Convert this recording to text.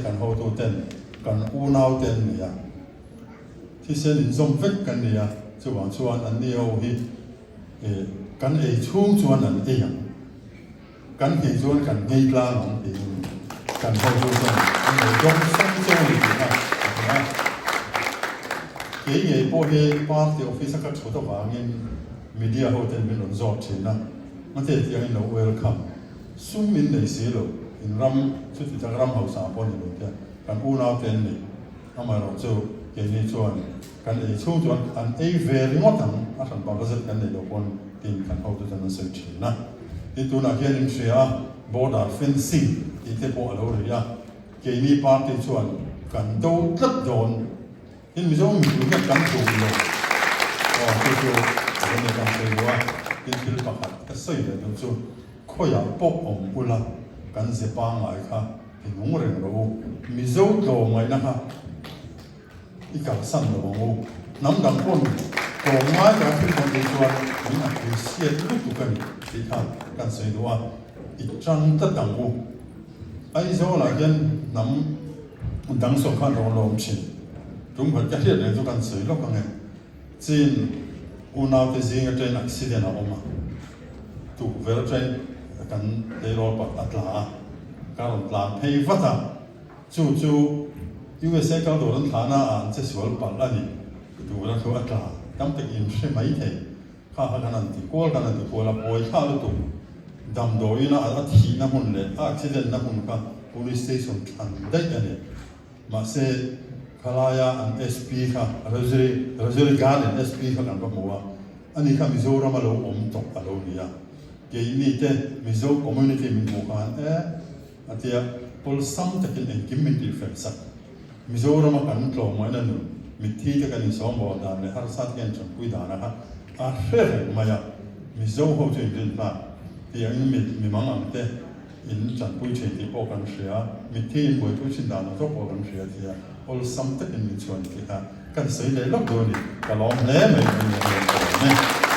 Kan hotuten kan unaute an ni a, thisen inzawm vek kan ni a, chuvang chuan anni ho hi kan ei chhung chuan an ei ang, kan nghei chuan kan nghei tlang ang tiin kan hotuten an lo dawng sawng che a ni tih kha a hmu a. Kei ngei pawh hi party office a ka thut avangin media hoten min rawn zawt thin a, mate tiang in lo welcome. Sum in nei si lo, in ram chuti tak ram hausa pawh ni lo te, kan unau te an ni. Amaherawh chu keini chuan kan ei chhung chuan an ei ve ringawt ang, a hran pa budget kan nei lo pawn tiin kan hotu chuan an sawi thin a. Tin tunah hian in hria a, border fencing tih te pawh a lo ri a, keini party chuan kan do tlat dawn. Tin Mizo mipui hian kan duh lo aw chu chu a lo ni kan sawi duh a, tin thil pakhat ka sawi leh duh chu khawiah pawh awm ula kan ze pangngai kha ti nung reng rawh u, Mizo tlawmngaihna kha i kalsan lo ang u, hnam dang pawn tlawmngai taka thil kan tih chuan min appreciate lutuk a ni tih kha kan sawi duh a, i tang tlat ang u. Aizawlah hian hnam dang saw khan rawn lawm thin. Tum khat ka hriat reng chu kan sawi lawk ang e. Chin unaute zinga train accident a awm a, tukverh train kan tleirawl pakhat a tla a, ka rawn tlan phei vat a, chu chu USA kal tur an thlahna ah an che sual palh a ni, tukverh a thu a tla tam tak in hre mai thei. Kha kha kan han ti kual kan han ti kual a, pawi thla lutuk damdawiin a a thihna hmun leh a accident na hmun kha police station than daih a ni. Mahse khalaia an SP kha Rajouri Rajouri Garden SP kha kan va hmu a, ani kha Mizoram a lo awm tawh a lo ni a, keini te Mizo community min hmuh khan e a tia awlsam takin engkim min tihfel sak. Mizorama kan tlawmngaihna nun, mitthi te kan insawmbawl dan leh harsa te kan intanpui dana kha a hre reng mai a, Mizo ho chu inrin hlak tih angin mi mimang ang te in tanpui thin tih pawh kan hria, mitthi in buaipui thin dan ang zawk pawh kan hria tia awlsam takin min chhuan tih kha kan sawi leh lawk dawn a ni, ka lawm hle mai mai a ni.